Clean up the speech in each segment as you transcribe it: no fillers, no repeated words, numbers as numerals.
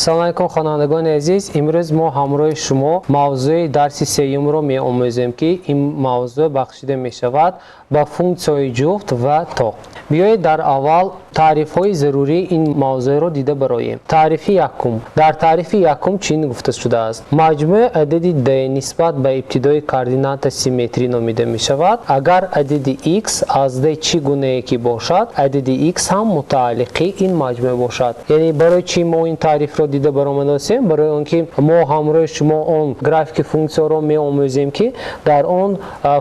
Салом алайкум, хонандагони азиз. Имрӯз мо ҳамроҳи шумо мавзӯи дарси сеюмро меомӯзем, ки ин мавзӯъ бахшида мешавад ба функсияҳои ҷуфт ва тоқ. Биёед, дар аввал таърифҳои зарурии ин мавзӯъро дида бароем. Таърифи якум. Дар таърифи якум чунин гуфта шудааст: маҷмӯи адади d нисбат ба ибтидои координата симметрӣ номида мешавад, агар адади x аз d чӣ гунае ки бошад, адади x ҳам мутааллиқи ин маҷмӯа бошад. Яъне барои чӣ мо ин таърифро дида баромадастем? Барои он ки мо ҳамроҳи шумо он графики функсияро меомӯзем, ки дар он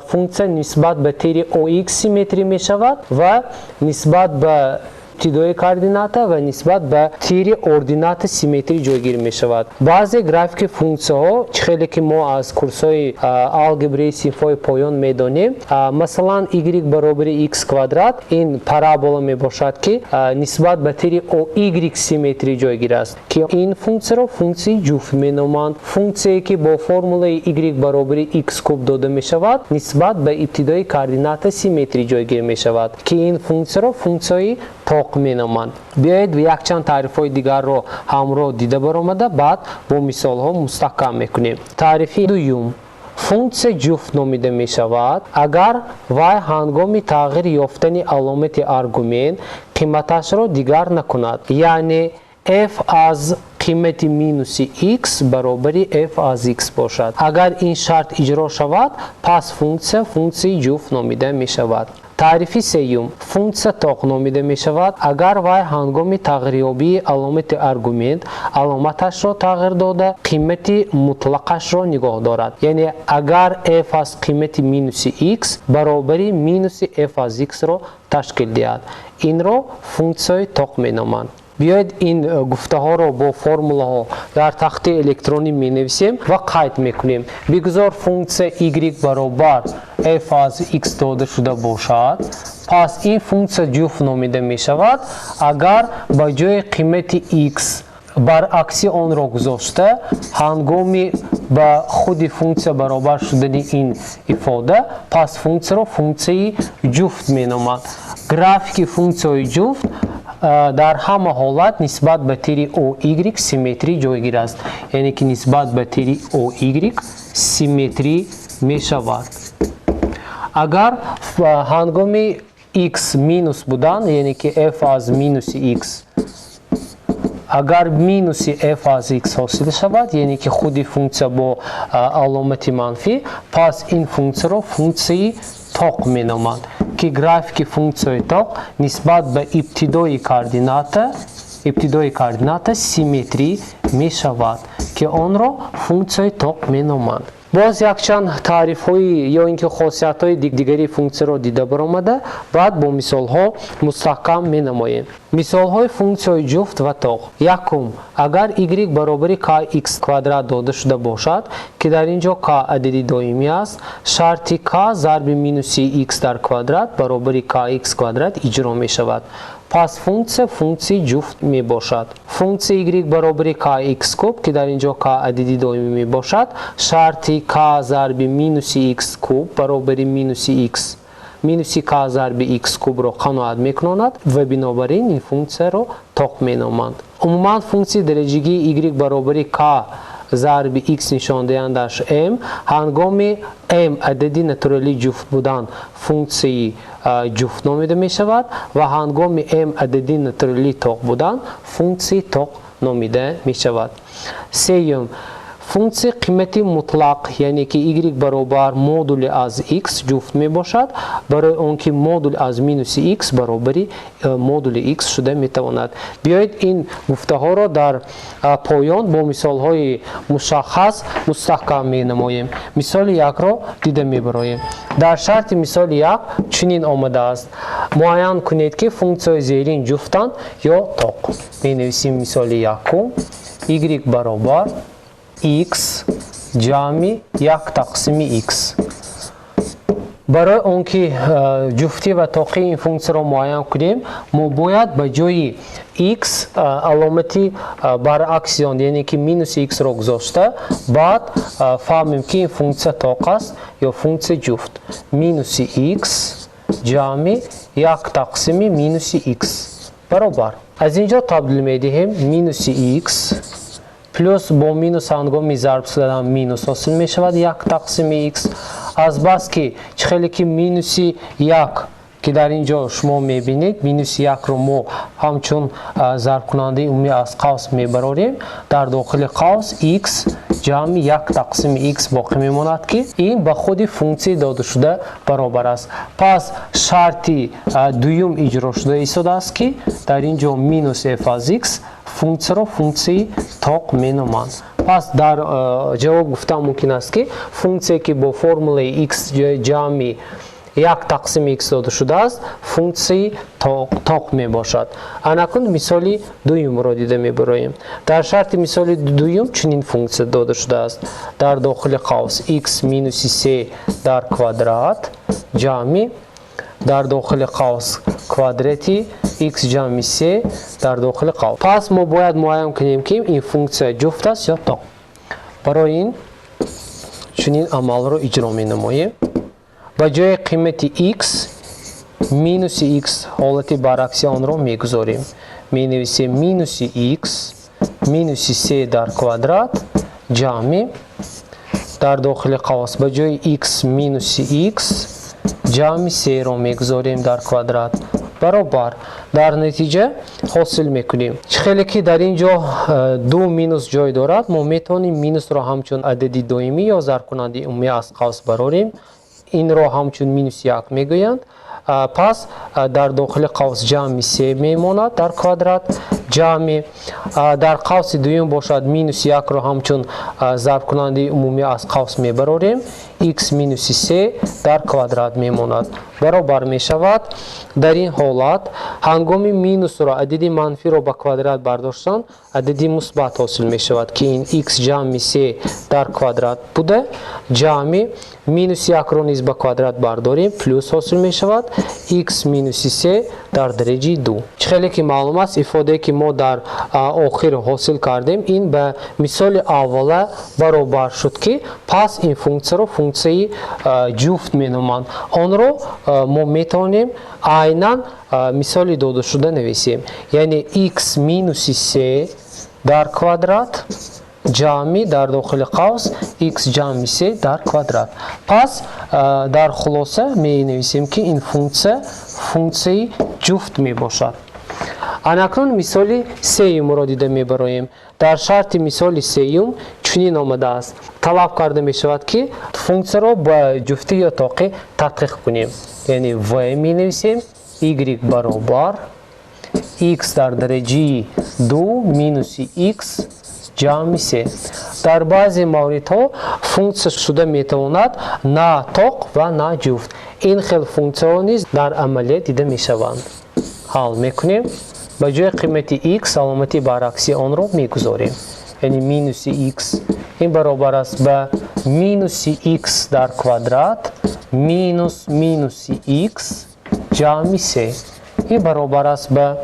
функсия нисбат ба тири ox симметрӣ мешавад ва нисбат ба ибтидои координата ва нисбат ба тири ордината симметрӣ ҷойгир мешавад. Баъзе графики функсияҳо, чӣ хеле ки мо аз курсҳои алгебраи синфҳои поён медонем, масалан, y баробари x квадрат, ин парабола мебошад, ки нисбат ба тири oy симметрӣ ҷойгир аст, ки ин функсияро функсияи ҷуфт меноманд. Функсияе, ки бо формулаи y баробари x куб дода мешавад, нисбат ба ибтидои координата симметрӣ ҷойгир мешавад, ки ин функсияро функсияи тоқ меноманд. Биёед, якчанд таърифҳои дигарро ҳамроҳ дида баромада, баъд бо мисолҳо мустаҳкам мекунем. Таърифи дуюм: функсия ҷуфт номида мешавад, агар вай ҳангоми тағйир ёфтани аломати аргумент қиматашро дигар накунад, яъне f аз қимати минуси x баробари f аз x бошад. Агар ин шарт иҷро шавад, пас функсия функсияи ҷуфт номида мешавад. Таърифи сеюм: функсия тоқ номида мешавад, агар вай ҳангоми тағйирёбии аломати аргумент аломаташро тағйир дода, қимати мутлақашро нигоҳ дорад, яъне агар f аз қимати минуси x баробари минуси f аз x-ро ташкил диҳад, инро функсияи тоқ меноманд. Биёед, ин гуфтаҳоро бо формулаҳо дар тахти электронӣ менависем ва қайд мекунем. Бигузор функсия y баробар f аз x дода шуда бошад. Пас ин функсия ҷуфт номида мешавад, агар ба ҷои қимати x баръакси онро гузошта, ҳангоми ба худи функсия баробар шудани ин ифода, пас функсияро функсияи ҷуфт меноманд. Графики функсияҳои ҷуфт дар ҳама ҳолат нисбат ба тири oy симметрӣ ҷойгир аст, яъне ки нисбат ба тири oy симметрӣ мешавад. Агар ҳангоми x минус будан, яъне ки f аз минуси x, агар минуси f аз x ҳосил шавад, яъне ки худи функсия бо аломати манфӣ, пас ин функсияро функсияи тоқ меноманд, ки графики функсияи тоқ нисбат ба ибтидои координата симметрӣ мешавад, ки онро функсияи тоқ меноманд. Боз якчанд таърифҳои ё ин ки хосиятҳои дигари функсияро дида баромада, баъд бо мисолҳо мустаҳкам менамоем. Мисолҳои функсияҳои ҷуфт ва тоқ. Якум: агар y баробари kx квадрат дода шуда бошад, ки дар ин ҷо k адади доимӣ аст, шарти k зарби минуси x дар квадрат баробари kx квадрат иҷро мешавад, пас функсия функсияи ҷуфт мебошад. Функсия y баробари kx куб, ки дар ин ҷо k адади доимӣ мебошад, шарти k зарби минуси x куб баробари минуси x минуси k зарби x кубро қаноат мекунонад ва бинобар ин ин функсияро тоқ меноманд. Умуман, функсияи дараҷагии y баробари k зарби x нишондиҳандаш m, ҳангоми m адади натуралӣ ҷуфт будан, функсияи ҷуфт номида мешавад ва ҳангоми m адади натуралӣ тоқ будан, функсияи тоқ номида мешавад. Сеюм: функсияи қимати мутлақ, яъне ки y баробар модули аз x, ҷуфт мебошад, барои он ки модул аз минуси x баробари модули x шуда метавонад. Биёед, ин гуфтаҳоро дар поён бо мисолҳои мушаххас мустаҳкам менамоем. Мисоли якро дида мебароем. Дар шарти мисоли як чунин омадааст: муайян кунед, ки функсияҳои зерин ҷуфтанд ё тоқ. Менависем мисоли якум: y баробар x ҷамъи як тақсими x. Барои он ки ҷуфтӣ ва тоқии ин функсияро муайян кунем, мо бояд ба ҷои x аломати баръакси он, яъне ки минуси x-ро гузошта, баъд фаҳмем, ки ин функсия тоқ аст ё функсия ҷуфт. Минуси x ҷамъи як тақсими минуси x баробар. Аз ин ҷо табдил медиҳем: минуси x Плюс бо минус ҳангоми зарб шудан минус ҳосил мешавад 1 тақсими x. Азбаски чӣ хеле ки минуси 1 ки дар ин ҷо шумо мебинед, минуси 1-ро мо ҳамчун зарбкунандаи умумӣ аз қавс мебарорем, дар дохили қавс x ҷамъи 1 тақсими x боқӣ мемонад, ки ин ба худи функсияи додашуда баробар аст. Пас шарти дуюм иҷро шуда истодааст, ки дар ин ҷо минус f аз x функсияро функсияи тоқ меноманд. Пас дар ҷавоб гуфтан мумкин аст, ки функсие, ки бо формулаи x ҷамъи 1 тақсими x дода шудааст, функсияи тоқ мебошад. Анакун мисоли дуюмро дида мебароем. Дар шарти мисоли дуюм чунин функсия дода шудааст: дар дохили қавс x минуси 3 дар квадрат ҷамъи дар дохили қавс квадрати x ҷамъи 3 дар дохили қавс. Пас мо бояд муайян кунем, ки ин функсия ҷуфт аст ё тоқ. Барои ин чунин амалро иҷро менамоем: ба ҷои қимати x минуси x, ҳолати баръакси онро мегузорем. Менависем минуси x минуси 3 дар квадрат ҷамъи дар дохили қавс ба ҷои x минуси x ҷамъи 3-ро мегузорем дар квадрат баробар. Дар натиҷа ҳосил мекунем, чӣ хеле ки дар ин ҷо ду минус ҷой дорад, мо метавонем минусро ҳамчун адади доимӣ ё зарбкунандаи умумӣ аз қавс барорем. Инро ҳамчун минус 1 мегӯянд. Пас дар дохили қавс ҷамъи 3 мемонад дар квадрат ҷамъи дар қавси дуюм бошад, минус 1-ро ҳамчун зарбкунандаи умумӣ аз қавс мебарорем, x минуси 3 дар квадрат мемонад, баробар мешавад. Дар ин ҳолат ҳангоми минусро, адади манфиро ба квадрат бардоштан, адади мусбат ҳосил мешавад, ки ин x ҷамъи 3 дар квадрат буда, ҷамъи минуси 1-ро низ ба квадрат бардорем, плюс ҳосил мешавад x минуси 3 дар дараҷаи 2. Чӣ хеле ки маълум аст, ифодае, ки мо дар охир ҳосил кардем, ин ба мисоли аввала баробар шуд, ки пас ин функсияро функсияи ҷуфт меноманд. Онро мо метавонем айнан мисоли додашуда нависем, яъне x минуси 3 дар квадрат ҷамъи дар дохили қавс x ҷамъи 3 дар квадрат. Пас дар хулоса менависем, ки ин функсия функсияи ҷуфт мебошад. Анакнун мисоли сеюмро дида мебароем. Дар шарти мисоли сеюм чунин омадааст: талаб карда мешавад, ки функсияро ба ҷуфтӣ ё тоқӣ тадқиқ кунем, яъне в менависем y баробар x дар дараҷаи 2 минуси x ҷамъи 3. Дар баъзе мавридҳо функсия шуда метавонад на тоқ ва на ҷуфт. Ин хел функсияҳо низ дар амалият дида мешаванд. Ҳал мекунем: ба ҷои қимати x аломати баръакси онро мегузорем, яъне минуси x ин баробар аст ба минуси x дар квадрат минус минуси x ҷамъи 3. Ин баробар аст ба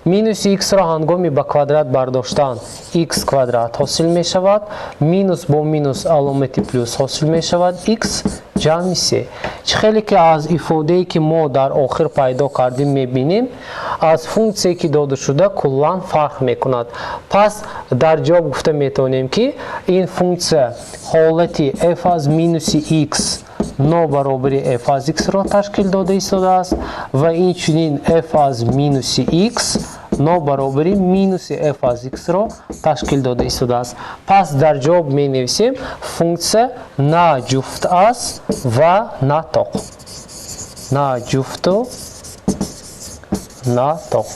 минуси x-ро ҳангоми ба квадрат бардоштан x квадрат ҳосил мешавад, минус бо минус аломати плюс ҳосил мешавад, x ҷамъи 3. Чӣ хеле ки аз ифодае, ки мо дар охир пайдо кардем, мебинем, аз функсие, ки дода шуда, куллан фарқ мекунад. Пас дар ҷавоб гуфта метавонем, ки ин функсия ҳолати f аз минуси x нобаробари f аз x-ро ташкил дода истодааст ва инчунин f аз минуси x нобаробари минуси f аз x-ро ташкил дода истодааст. Пас дар ҷавоб менависем: функсия на ҷуфт аст ва на тоқ, на ҷуфту на тоқ.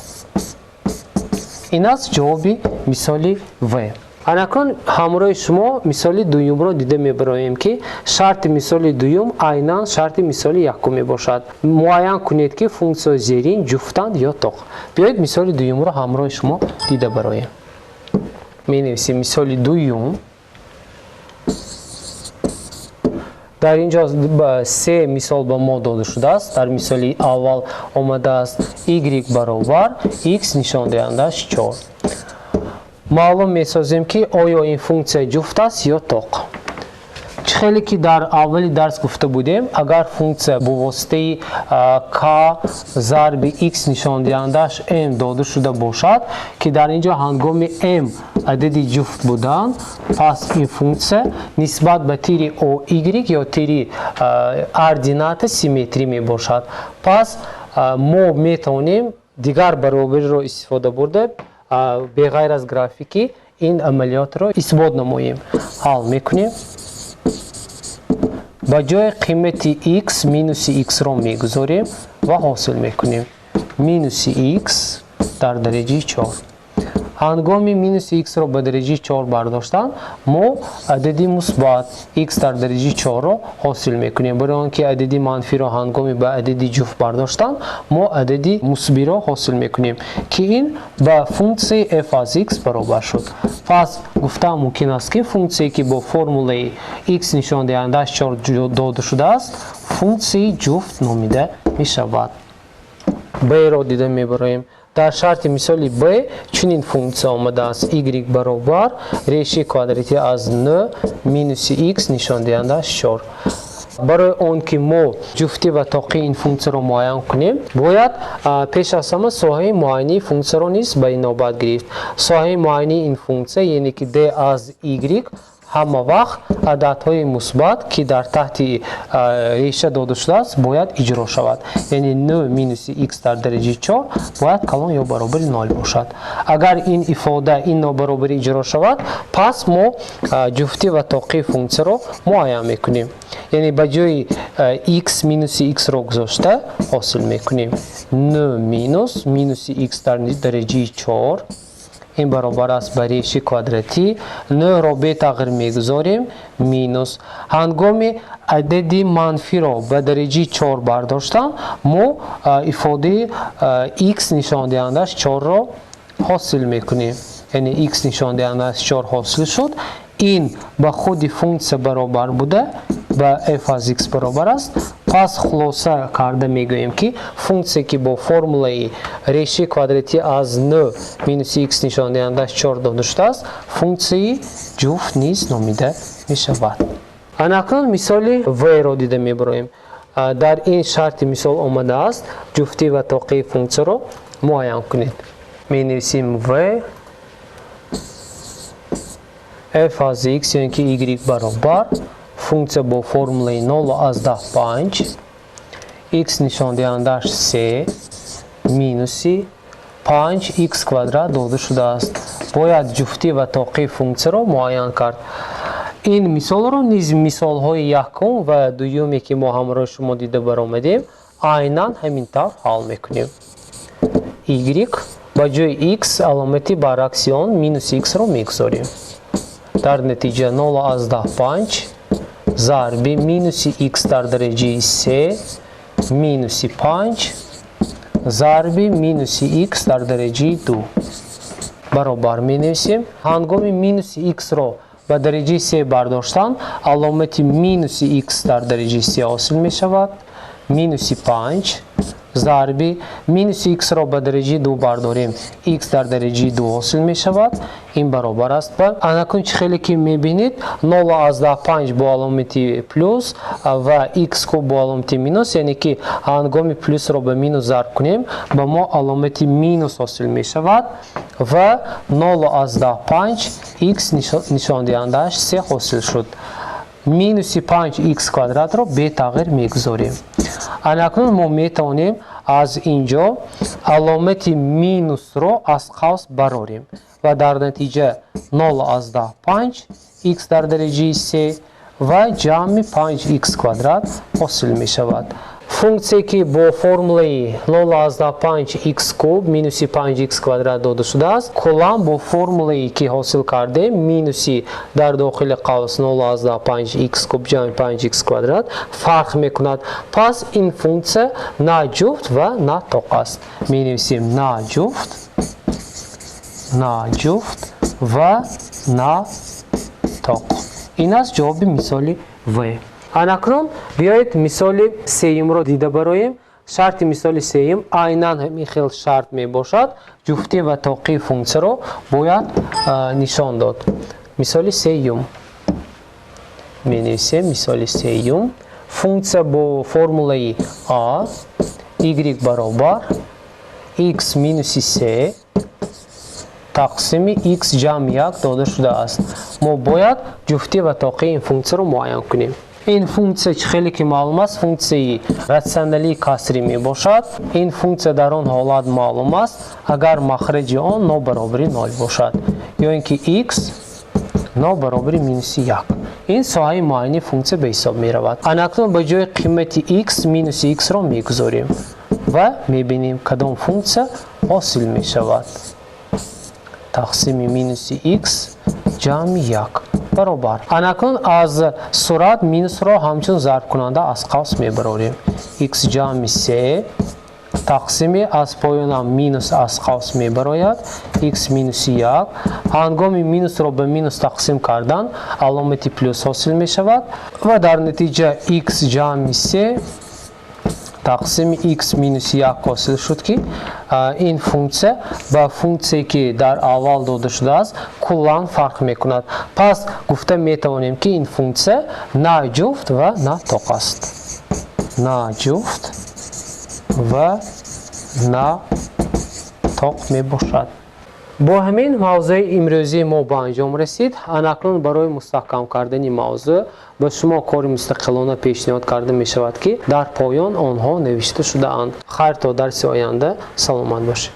Ин аст ҷавоби мисоли в. Анакун ҳамроҳи шумо мисоли дуюмро дида мебароем, ки шарти мисоли дуюм айнан шарти мисоли якум мебошад: муайян кунед, ки функсияҳои зерин ҷуфтанд ё тоқ. Биёед, мисоли дуюмро ҳамроҳи шумо дида бароем. Менависем мисоли дуюм. Дар ин ҷо се мисол ба мо дода шудааст. Дар мисоли аввал омадааст y баробар x нишондиҳандааш 4. Маълум месозем, ки оё ин функсия ҷуфт аст ё тоқ. Чӣ Чӣ хеле ки дар аввали дарс гуфта будем, агар функсия бо воситаи k зарби x нишондиҳандааш m дода шуда бошад, ки дар ин ҷо ҳангоми m адади ҷуфт будан, пас ин функсия нисбат ба тири oy ё тири ордината симметрӣ мебошад. Пас мо метавонем дигар баробариро истифода бурда, беғайр аз графикӣ, ин амалиётро исбот намоем. Ҳал мекунем. Ба ҷои қимати x минуси x-ро мегузорем ва ҳосил мекунем минуси x дар дараҷаи 4. Ҳангоми минуси x-ро ба дараҷаи 4 бардоштан, мо адади мусбат x дар дараҷаи 4-ро ҳосил мекунем. Барои он ки адади манфиро ҳангоми ба адади ҷуфт бардоштан, мо адади мусбиро ҳосил мекунем, ки ин ба функсияи f аз x баробар шуд. Пас гуфтан мумкин аст, ки функсие, ки бо формулаи x нишондиҳандааш 4 дода шудааст, функсияи ҷуфт номида мешавад. Б-ро дида мебароем. Дар шарти мисоли б чунин функсия омадааст: y баробар решаи квадратӣ аз 9 минуси x нишондиҳандааш 4. Барои он ки мо ҷуфтӣ ва тоқии ин функсияро муайян кунем, бояд пеш аз ҳама соҳаи муайянии функсияро низ ба инобат гирифт. Соҳаи муайянии ин функсия, яъне ки d аз y, ҳама вақт ададҳои мусбат, ки дар таҳти реша дода шудааст, бояд иҷро шавад, яъне 9 минуси x дар дараҷаи 4 бояд калон ё баробари 0 бошад. Агар ин ифода, ин нобаробарӣ иҷро шавад, пас мо ҷуфтӣ ва тоқии функсияро муайян мекунем, яъне ба ҷои x минуси x-ро гузошта ҳосил мекунем 9 минус минуси x дар дараҷаи 4, ин баробар аст ба реши квадратӣ 9-ро бетағйир мегузорем, минус, ҳангоми адади манфиро ба дараҷаи 4 бардоштан, мо ифодаи x нишондиҳандааш 4-ро ҳосил мекунем, яъне x нишондиҳандааш 4 ҳосил шуд. Ин ба худи функсия баробар буда, ба f аз x баробар аст. Пас хулоса карда мегӯем, ки функсия, ки бо формулаи решаи квадратӣ аз 9 минуси x нишондиҳандааш 4 дода шудааст, функсияи ҷуфт низ номида мешавад. Анакнун мисоли в-ро дида мебароем. Дар ин шарти мисол омадааст: ҷуфтӣ ва тоқии функсияро муайян кунед. Менависем: в f аз x ё ин ки y баробар функсия бо формулаи 0,5 x нишондиҳандааш 3 минуси 5 x квадрат дода шудааст. Бояд ҷуфтӣ ва тоқии функсияро муайян кард. Ин мисолро низ мисолҳои якум ва дуюме, ки мо ҳамроҳи шумо дида баромадем, айнан ҳамин тавр ҳал мекунем. Y ба ҷои x аломати баръакси он минуси x-ро мегузорем. Дар натиҷа 0,5 зарби минуси x дар дараҷаи 3 минуси 5 зарби минуси x дар дараҷаи 2 баробар менависем. Ҳангоми минуси x-ро ба дараҷаи 3 бардоштан, аломати минуси x дар дараҷаи 3 ҳосил мешавад, минуси 5 зарби минуси x-ро ба дараҷаи 2 бардорем, x дар дараҷаи 2 ҳосил мешавад. Ин баробар аст ба, анакун чӣ хеле ки мебинед, 0,5 бо аломати плюс ва x куб бо аломати минус, яъне ки ҳангоми плюсро ба минус зарб кунем, ба мо аломати минус ҳосил мешавад ва 0,5 x нишондиҳандааш 3 ҳосил шуд. Минуси 5 x квадратро бетағйир мегузорем. Анакнун мо метавонем аз ин ҷо аломати минусро аз қавс барорем ва дар натиҷа 0,5 x дар дараҷаи 3 ва ҷамъи 5 x квадрат ҳосил мешавад. Функсие, ки бо формулаи 0,5 x куб минуси 5 x квадрат дода шудааст, куллан бо формулае, ки ҳосил кардем, минуси дар дохили қавс 0,5 x куб ҷамъи 5 x квадрат, фарқ мекунад. Пас ин функсия на ҷуфт ва на тоқ аст. Менависем: на ҷуфт ва на тоқ. Ин аст ҷавоби мисоли в. Анакнун биёед, мисоли сеюмро дида бароем. Шарти мисоли сеюм айнан ҳамин хел шарт мебошад: ҷуфтӣ ва тоқии функсияро бояд нишон дод. Мисоли сеюм. Менависем мисоли сеюм. Функсия бо формулаи а y баробар x минуси се тақсими x ҷамъ як дода шудааст. Мо бояд ҷуфтӣ ва тоқии ин функсияро муайян кунем. Ин функсия, чӣ хеле ки маълум аст, функсияи ратсионалии касрӣ мебошад. Ин функсия дар он ҳолат маълум аст, агар махраҷи он нобаробари нол бошад ё ин ки x нобаробари минуси як. Ин соҳаи муайяни функсия ба ҳисоб меравад. Анакнун ба ҷои қимати x минуси x-ро мегузорем ва мебинем, кадом функсия ҳосил мешавад. Тақсими минуси x ҷамъи як баробар. Анакнун аз сурат минусро ҳамчун зарбкунанда аз қавс мебарорем. X ҷамъи се тақсими, аз поёнам минус аз қавс мебарояд, x минуси як. Ҳангоми минусро ба минус тақсим кардан аломати плюс ҳосил мешавад ва дар натиҷа x ҷамъи се тақсими x минуси як ҳосил шуд, ки ин функсия ба функсие, ки дар аввал дода шудааст, куллан фарқ мекунад. Пас гуфта метавонем, ки ин функсия на ҷуфт ва на тоқ аст, на ҷуфт ва на тоқ мебошад. Бо ҳамин мавзӯи имрӯзии мо ба анҷом расид. Анакнун барои мустаҳкам кардани мавзӯъ ба шумо кори мустақилона пешниҳод карда мешавад, ки дар поён онҳо навишта шудаанд. Хайр, то дарси оянда саломат бошед.